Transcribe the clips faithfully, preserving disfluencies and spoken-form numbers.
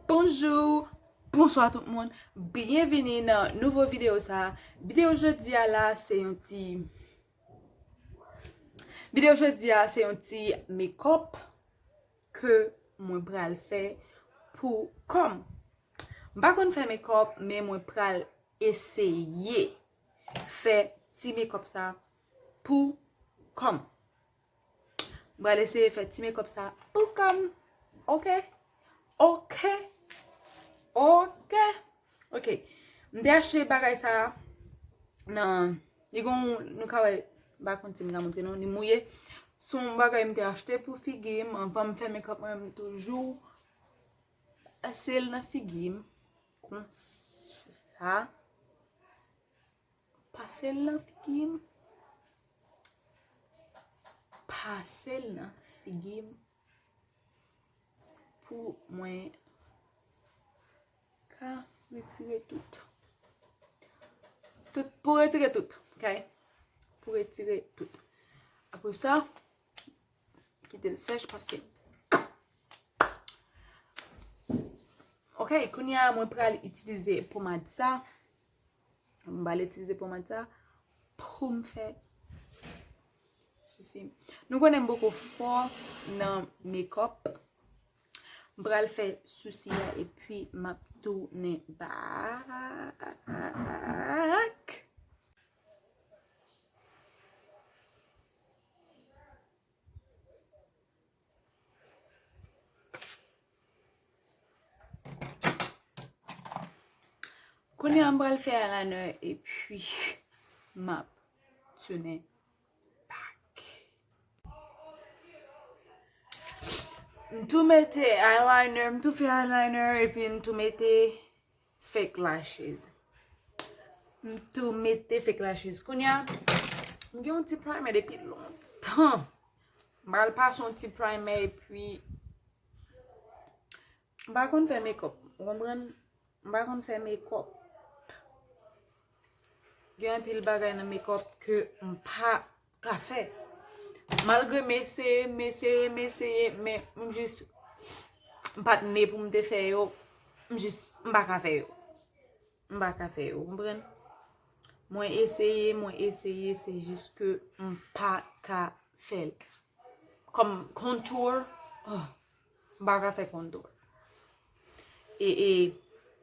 Bonjou, bonswa tout moun. Byenvini nan nouvo videyo sa. Videyo jodi a la se yon ti Videyo jodi a se yon ti makeup ke mwen pral fè pou kò m. M pa konn fè makeup, men mwen pral eseye fè ti makeup sa pou kò m. M pral eseye fè ti makeup sa pou kò m. Oke? Oke? Oke? Oke. M te achte bagay sa nan, li gon, nou ka wè, m pa konn si m ka montre nou, li mouye. Se yon bagay m te achte pou figi m, anvan m fè makeup mwen, m toujou pase l nan figi m. Konsa. Pase l nan figi m. Pase l nan figi m. Pou mwen ka retire tout. Tout, pou retire tout, ok? Pou retire tout. Apre sa, kite l sèch paske. Ok, kounye a mwen pral itilize pomad sa. M pral itilize pomad sa pou m fè sousi m. Nou konnen m poko fò nan makeup. M pral fè sousi a epi m ap tounen back. Kounye a m pral fè eyeliner epi m ap tounen back. M tou mete eyeliner, m tou fè eyeliner epi m tou mete fake lashes. M tou mete fake lashes. Kounye a, m gen yon ti primer depi lontan. M pral pase yon ti primer epi m pa konn fè makeup, ou konprann? M pa konn fè makeup. Gen anpil bagay nan makeup ke m pa ka fè. Malgre m eseye, m eseye, m eseye, men m jis, m pa t ne pou m te fè yo. M jis, m pa ka fè yo. M pa ka fè yo, ou konprann? Mwen eseye, mwen eseye, se jis ke m pa ka fè l. Kòm contour, oh, m pa ka fè contour. E, e,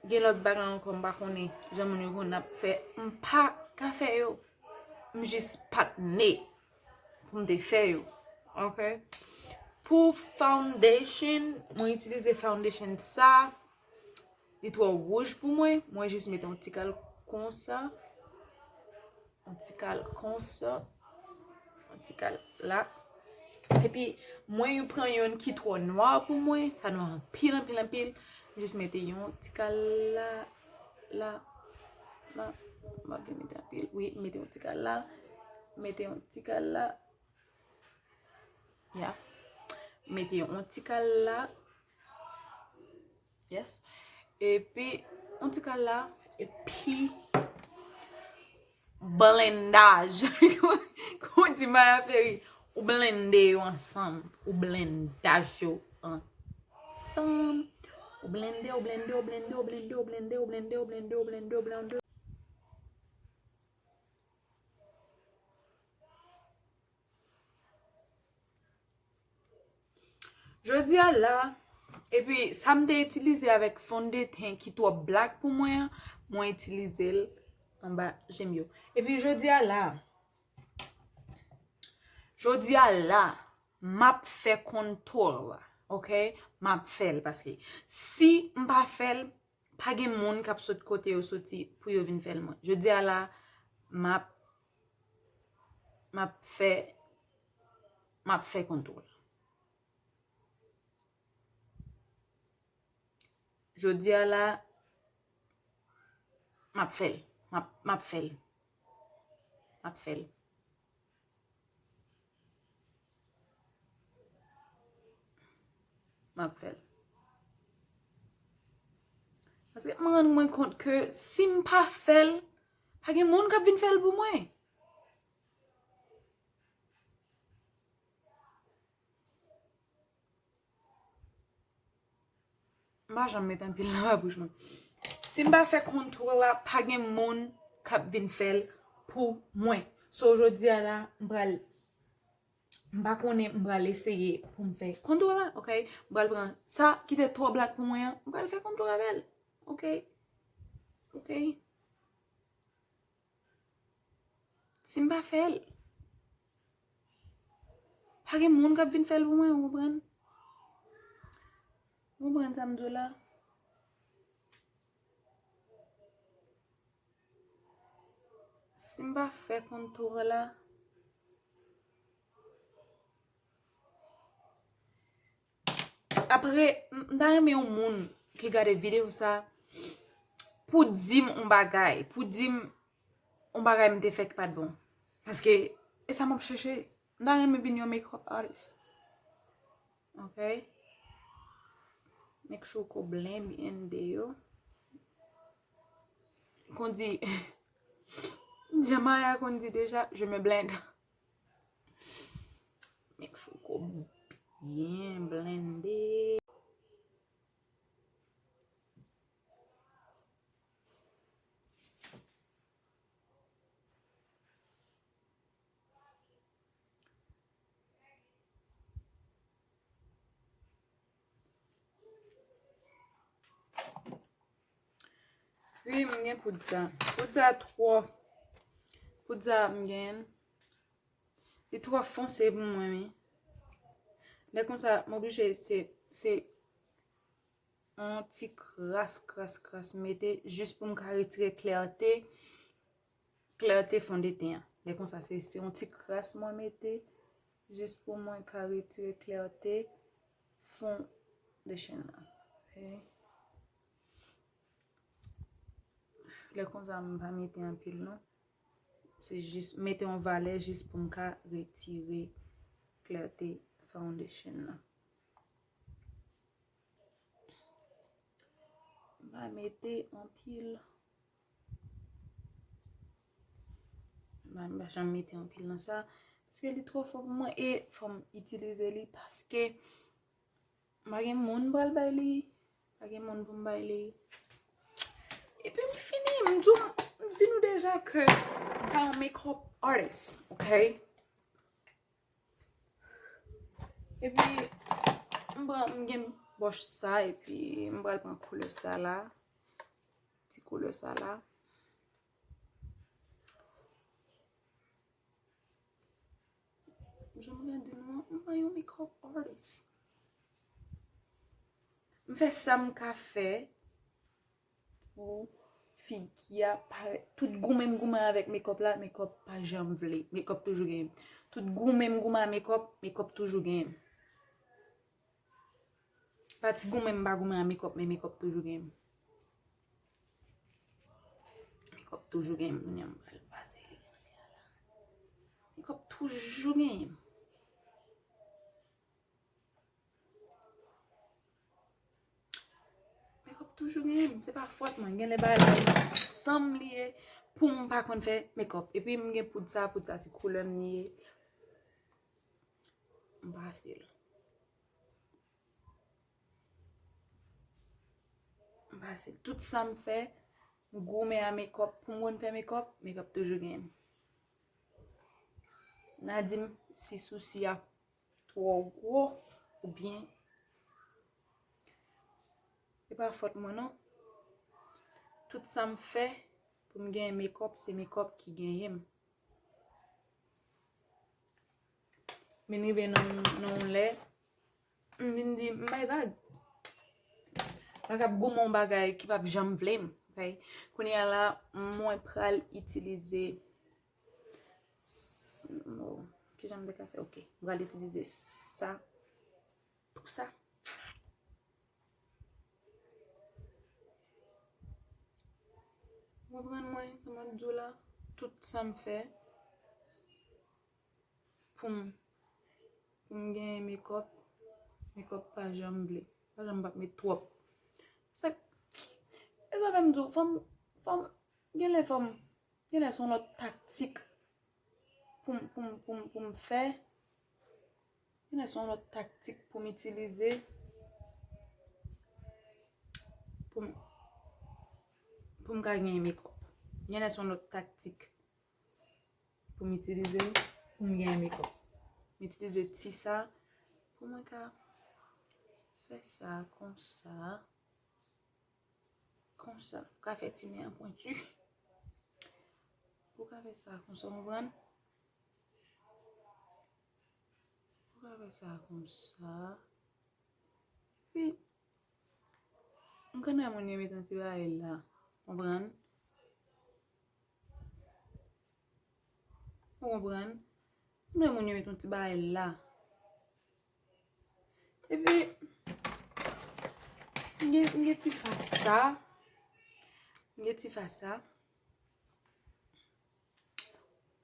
gen lòt bagay ankò, m pa konnen jan moun yo konn ap fè. M pa ka fè yo. M jis pa t ne pou m te fè yo. Ok? Pou foundation, mwen itilize foundation sa. Li twò wouj pou mwen. Mwen jis mete yon ti kal konsa. Yon ti kal konsa. Yon ti kal la. Epi, mwen, yo pran youn ki twò nwa pou mwen. Sa nwa anpil, anpil, anpil. Jis mete yon ti kal la, la, la. M pa vle mete anpil. Wi, mete yon ti kal la. Mete yon ti kal la. Ya. Mete yon ti kal la. Yes. Epi, yon ti kal la. Epi, blendaj. Kòman di Maya Feri? Ou blende yo ansanm. Ou blendaj yo ansanm. Ou blende, ou blende, ou blende, ou blende, ou blende, ou blende, ou blende, ou blende, ou blende, ou blende. Jodi a la, epi sa m te itilize avèk fondeten ki twò black pou mwen an, mwen itilize l anba je m yo. Epi jodi a la, jodi a la, m ap fè contour la, ok? M ap fè l, paske si m pa fè l, pa gen moun k ap sot kote yo soti pou yo vin fè l mwen. Jodi a la, m ap, m ap fè, m ap fè contour la. Jodi a la, m ap fè l. M ap, m ap fè l. M ap fè l. M ap fè l. Paske m rann mwen kont ke si m pa fè l, pa gen moun k ap vin fè l pou mwen. M pa janm met anpil nan bouch mwen. Si m pa fè contour la, pa gen moun k ap vin fè l pou mwen. So, jodi a la, m pral, m pa konnen, m pral eseye pou m fè contour la, ok? M pral pran sa ki te twò black pou mwen an, m pral fè contour avè l, ok? Ok? Si m pa fè l, pa gen moun k ap vin fè l pou mwen, ou konprann? Ou konprann sa m di w la? Si m pa fè contour la, apre, m, m ta renmen yon moun ki gade videyo sa pou di m yon bagay, pou di m yon bagay m te fè ki pa t bon. Paske e sa m ap chèche. M ta renmen vin yon makeup artist. Ok? Make sure ke w blende yo. Kon di, jan Maya konn di deja, je me blende. Make sure ke w byen blende. Wi, m gen poud sa. Poud sa twò. Poud sa m gen. Li twò fonse pou mwen, wi. Lè konsa, m oblije se, se yon ti kras, kras, kras mete jis pou m ka retire klète, klète fondeten an. Lè konsa, se, se yon ti kras mwen mete jis pou mwen ka retire klète fondation nan. Ok? Lè konsa, m pa mete anpil, non. Se jis mete yon valè jis pou m ka retire klète foundation nan. M pa mete anpil. M pa, m pa janm mete anpil nan sa. Paske li twò fò pou mwen e fò m itilize li paske m pa gen moun m pral bay li. Pa gen moun pou m bay li. Epi m fini, m di w, m di nou deja ke m pa yon makeup artist, ok? Epi, m pran, m gen bòch sa, epi m pral pran koulè sa la. Ti koulè sa la. Jan m gen di nou an, m pa yon makeup artist. M fè sa m ka fè pou figi a parèt. Tout goumen m goumen avèk makeup la, makeup pa janm vle. Makeup toujou genyen m. Tout goumen m goumen a makeup, makeup toujou genyen m. Pa ti goumen m pa goumen a makeup, men makeup toujou genyen m. Makeup toujou genyen m. Kounye a m pral pase li anlè a la. Makeup toujou genyen m. Makeup toujou genyen m. Se pa fòt mwen. Gen lè bagay la, san m li ye, pou m pa konn fè makeup. Epi m gen poud sa, poud sa se koulè m li ye. M pase l. M pase l. Tout sa m fè, m goumen a makeup. Pou m konn fè makeup, makeup toujou genyen m. N a di m si sousi a twò gwo oubyen e pa fòt mwen non. Tout sa m fè pou m genyen makeup, se makeup ki genyen m. Vin rive nan, nan yon lè, m vin di, m bay vag. Pa kab goumen yon bagay ki p ap janm vle m. Ok? Kounye a la, mwen pral itilize s-, oh, kijan m te ka fè? Ok, m pral itilize sa pou sa. Ou konprann mwen, sa m ap di w la, tout sa m fè pou m, pou m genyen makeup, makeup pa janm vle. Pa janm p ap met twòp. Sa, e sa fè m di w, fò m, fò m, gen lè fò m, gen lè se yon lòt taktik pou m, pou m, pou m, pou m fè. Gen lè se yon lòt taktik pou m itilize. pou m ka genyen makeup. Genlè se yon lòt taktik pou m itilize pou m genyen makeup. M itilize ti sa pou mwen ka fè sa konsa. Konsa. Ou ka fè ti nen an pwenti. Ou ka fè sa konsa, w konprann? Ou ka fè sa konsa. Epi, m konn wè moun yo met yon ti bagay la. Konprann? Ou konprann? M wè moun yo met yon ti bagay la. Epi, m gen, m gen ti fas sa. M gen ti fas sa.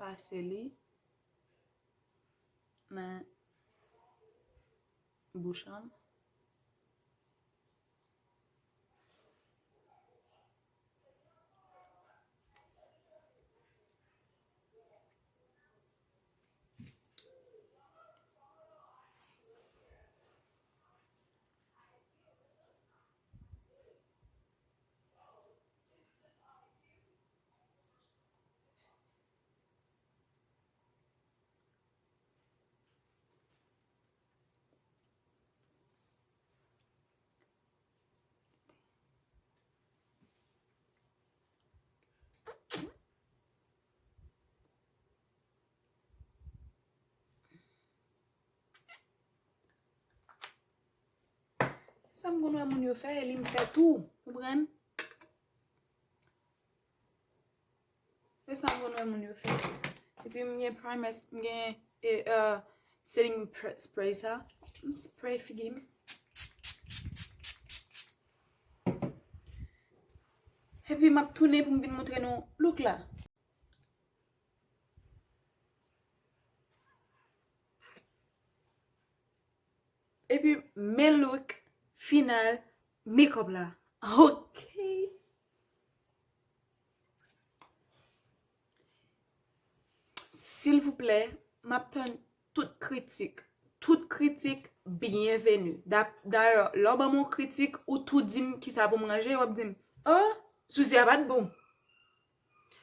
Pase li nan bouch an. Sa m konn wè moun yo fè, li m fè tou. Konprann? Se sa m konn wè moun yo fè. Epi m gen primer, m gen e, uh, setting pre- spray sa. M spray figi m. Epi m ap tounen pou m vin montre nou look la. Epi men look final makeup la. Ok. Silvouplè, m ap tann tout kritik. Tout kritik byenveni. Da- Dayè, lè w ban m yon kritik, ou tou di m kisa pou m ranje, w ap di m, oh, sousi a pa t bon.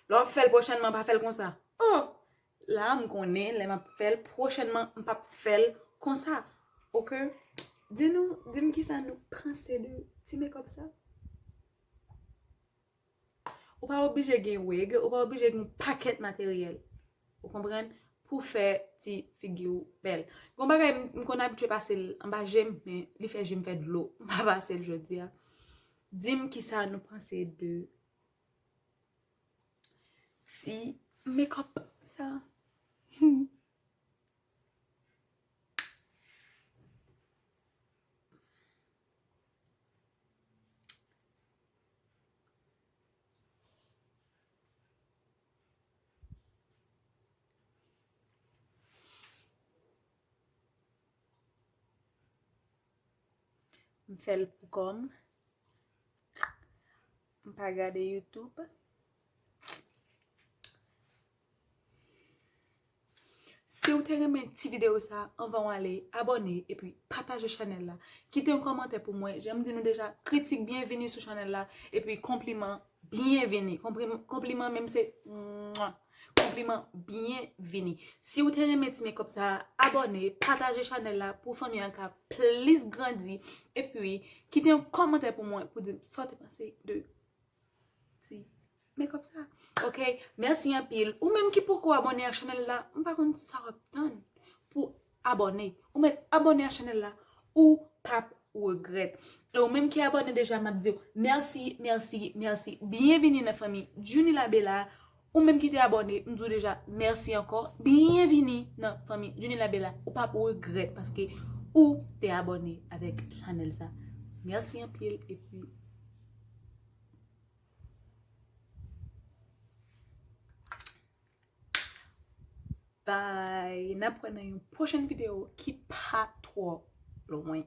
Lè w ap fè l pwochènman, pa fè l konsa. Oh, la m konnen, lè m ap fè l pwochènman, m p ap fè l konsa. Ok? Di nou, di m kisa nou panse de ti makeup sa? Ou pa oblije gen wig, ou pa oblije gen yon pakèt materyèl. Ou konprann? Pou fè ti figi w bèl. Gon bagay m, m konn abitye pase l anba je m, men li fè je m fè dlo. M pa pase l jodi a. Di m kisa nou panse de ti makeup sa. M fè l pou kò m. M pa gade YouTube. Si w te renmen ti videyo sa, anvan w ale, abòne epi pataje chanèl la. Kite yon kòmantè pou mwen. Jan m di nou deja, kritik byenvini sou chanèl la. Epi konpliman byenvini. Konpliman, konpliman menm se mwa. Konpliman byenvini. Si w te renmen ti makeup sa, abòne, pataje chanèl la pou fanmi an ka plis grandi. Epi, kite yon kòmantè pou mwen pou di m sa w te panse de ti makeup sa. Ok, mèsi anpil. Ou menm ki poko abòne ak chanèl la, m pa konn sa w ap tann pou abòne. Ou mèt abòne ak chanèl la, ou p ap regrèt. E ou menm ki abòne deja, m ap di w mèsi, mèsi, mèsi. Byenvini nan fanmi Junie Labella. Ou menm ki te abòne, m di w deja mèsi ankò. Byenvini nan fanmi Junie Labella. Ou p ap regrèt paske ou te abòne avèk chanèl sa. Mèsi anpil epi bye. N ap wè nan yon pwochèn videyo ki pa twò lwen.